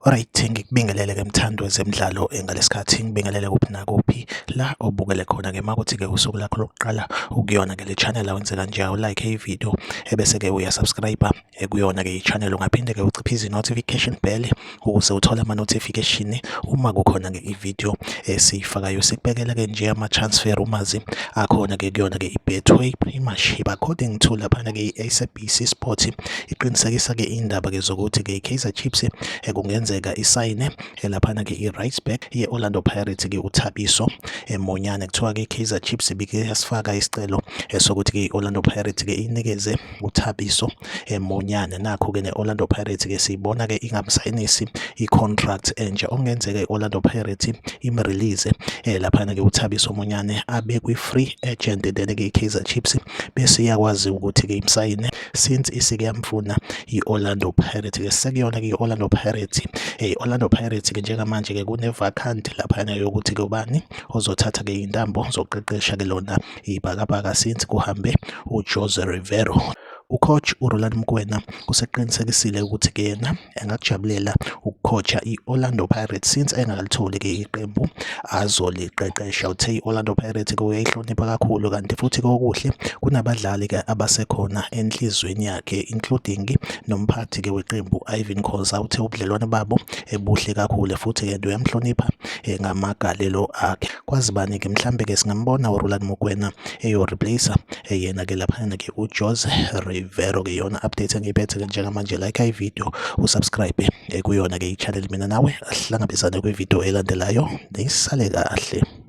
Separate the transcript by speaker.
Speaker 1: Alright, ngikubingelele ke mthandi wezemidlalo ngalesikhathi ngibingelele kuphi nakuphi la obukele khona ke makuthi ke usuku lakho lokuqala ukuyona ke le channel awenze kanje awulike i-video ebese ke uyasubscribe kuyona ke i-channel. Ungaphinde ke uciphize i-notification bell ukuze uthole ama-notification uma kukhona ke i-video esiyifakayo. Sikubekela ke nje ama-transfer rumors akhona ke kuyona ke i-Betway Premiership. According to laphana ke i-SABC Sport iqinisekisa ke indaba ke zokuthi ke i-Kaizer Chiefs kungenzeka isayine laphana ke i-right back ye-Orlando Pirates ke uThabiso Monyane. Kuthiwa ke i-Kaizer Chiefs ibike yasifaka isicelo sokuthi ke i-Orlando Pirates ke inikeze uThabiso Monyane. Nakho ke ne-Orlando Pirates ke siyibona ke ingamsayinisi i-contract entsha, okungenzeka i-Orlando Pirates imrelease laphana ke uThabiso Monyane abe kwi-free agent, then ke i-Kaizer Chiefs bese iyakwazi ukuthi ke imsayine since isike yamfuna i-Orlando Pirates. Ke sekuyona ke i-Orlando Pirates, i-Orlando Pirates ke njengamanje ke kune-vacant laphana yokuthi ke ubani ozothatha ke intambo zokuqeqesha ke lona ibhakabhaka since kuhambe uJose Rivero. Ucoach uRulani Mokwena useqinisekisile ukuthi ke yena angakujabulela ukucoacha i-Orlando Pirates since engakalitholi ke iqembu azoliqeqesha. Uthe i-Orlando Pirates ke uyayihlonipha kakhulu, kanti futhi kokuhle kunabadlali ke abasekhona enhlizweni yakhe, including nomphathi ke weqembu Irvin Khoza. Uthe ubudlelwane babo ebuhle kakhulu futhi ke uyamhlonipha ngamagalelo akhe. Kwazi bani ke, mhlambe ke singambona uRulani Mokwena eyo-replace yena ke laphana ke uJose Rivero. Ke yona update engiyiphethe ke njengamanje. Like i-video, usubscribe kuyona ke i-channel. Mina nawe ahlangabezane kwi-video elandelayo, nisale kahle.